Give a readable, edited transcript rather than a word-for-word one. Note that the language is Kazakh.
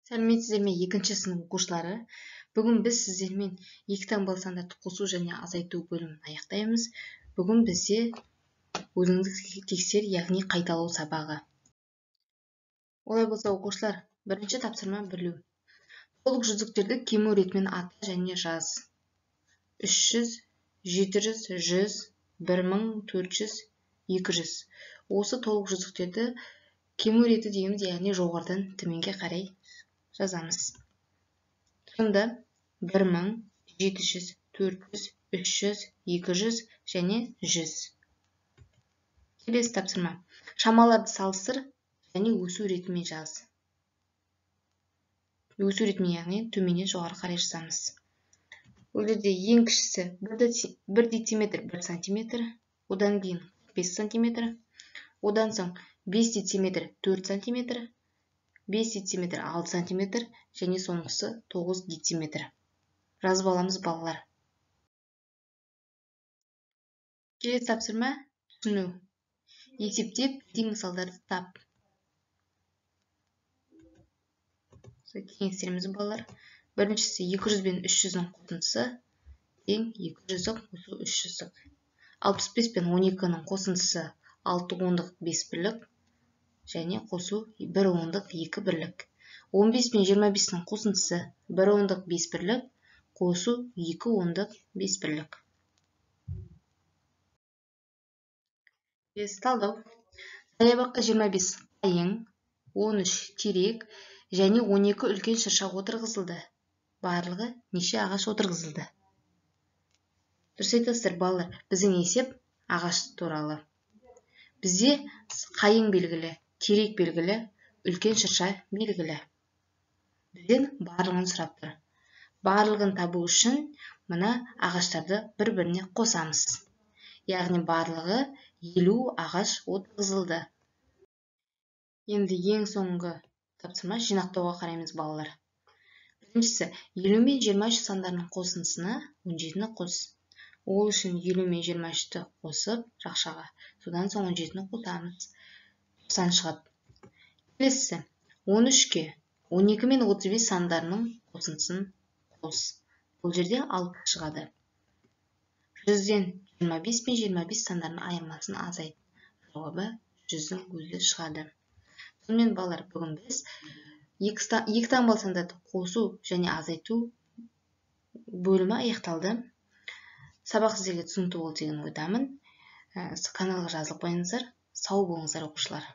Сәлеметсіздер ме, екінші сынып оқушылары? Бүгін біз сіздермен екі таңбалы сандарды қосу және азайту бөлімін аяқтаймыз. Бүгін бізде өзіңді тексер, яғни қайталау сабағы. Олай болса, оқушылар, бірінші тапсырма білу. Толық жүздіктерді кему ретімен ата және жаз. 300, 700, 100, 1400, 200. Осы толық жүздіктерді кему реті дегеніміз, яғни жоғарыдан төменге қарай жазамыз. Сонда 1000, 700, 400, 300, 200 және 100. Келесі тапсырма. Шамаларды салыстыр және өсу ретімен жаз. Өсу ретімен, яғни төменнен жоғары қарай жазамыз. Бұл жерде ең кішісі 1 дециметр 1 сантиметр, одан кейін 5 сантиметр, одан соң 5 дециметр 4 сантиметр, 5 дециметр 6 сантиметр және соңғысы 9 дециметр. Жазып аламыз, балалар. Келесі тапсырма түсіну. Есептеп тең мысалдарды тап. Теңестеріміз, балалар. Біріншісі 200 бен 300-дің қосындысы тең 200-дік қосу 300-дік. 65 пен 12-нің қосындысы 6 ондық 5 бірлік және қосу 1 ондық 2 бірлік. 15 пен 25-нің қосындысы 1 ондық 5 бірлік қосу 2 ондық 5 бірлік. Келесі талдау. Саябаққа 25 қайың, 13 терек және 12 үлкен шырша отырғызылды. Барлығы неше ағаш отырғызылды? Дұрыс айтасыздар, балалар, біздің есеп ағаш туралы. Бізде қайың белгілі, терек белгілі, үлкен шырша белгілі. Бізден барлығын сұрап тұр. Барлығын табу үшін мына ағаштарды бір-біріне қосамыз. Яғни барлығы 50 ағаш отырғызылды. Енді ең соңғы тапсырма жинақтауға қараймыз, балалар. Біріншісі, 50 мен 23 сандарының қосындысына 17-ні қос. Ол үшін 50 мен 23-ті қосып жақшаға, содан соң 17-ні қосамыз. 90 шығады. Келесісі, 13-ке 12 мен 35 сандарының қосындысын қос. Бұл жерде 6 шығады. 100-ден 25 пен 25 сандарының айырмасын азайт. Жауабы 100-дің өзі шығады. Сонымен, балалар, бүгін біз екі таңбалы сандарды қосу және азайту бөлімі аяқталды. Сабақ сіздерге түсінікті болды деген ойдамын. Каналға жазылып қойыңыздар. Сау болыңыздар, оқушылар.